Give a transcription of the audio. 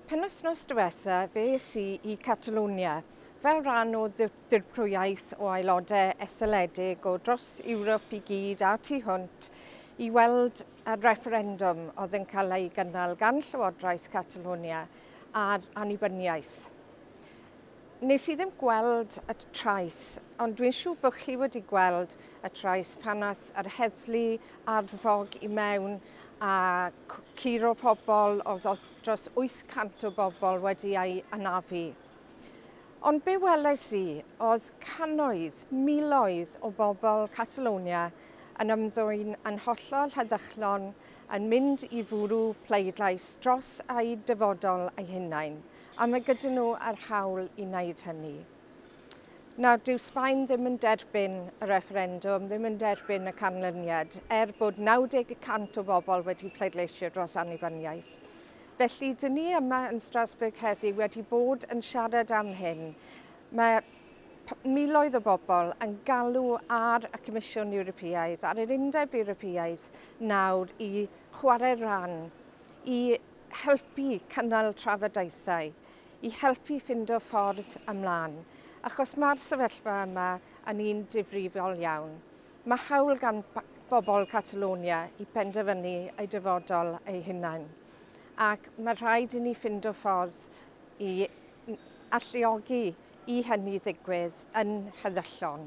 Penwythnos diwetha fe es i i Catalonia fel rhan o ddirprwyaeth o aelodau etholedig o dros Ewrop i gyd a tu hwnt i weld y refferendwm oedd yn cael ei gynnal gan Llywodraeth Catalonia ar annibyniaeth. Nes i ddim gweld y trais, ond dwi'n siŵr bod chi wedi gweld y trais pan ath yr heddlu arfog i mewn a curo pobl, oedd dros 800 o bobl wedi ei anafu. Ond be welais i oedd cannoedd, miloedd o bobl Catalonia yn ymddwyn yn hollol heddychlon, yn mynd i fwrw pleidlais dros eu dyfodol eu hunain, a mae gyda nhw yr hawl i wneud hynny. Nawr, dyw Sbaen ddim yn derbyn y refferendwm, ddim yn derbyn y canlyniad, er bod 90% o bobl wedi pleidleisio dros annibyniaeth. Felly, dyn ni yma yn Strasbourg heddi wedi bod yn siarad am hyn. Mae miloedd o bobl yn galw ar y Comisiwn Ewropeaidd, ar yr Undeb Ewropeaidd nawr i chwarae rhan, i helpu cynnal trafodaethau, i helpu ffindo ffordd ymlaen, achos mae'r sefyllfa yma yn un difrifol iawn. Mae hawl gan bobl Catalonia i penderfynu eu dyfodol eu hunain, ac mae rhaid i ni ffindo ffordd i alluogi i hynny ddigwydd yn heddychlon.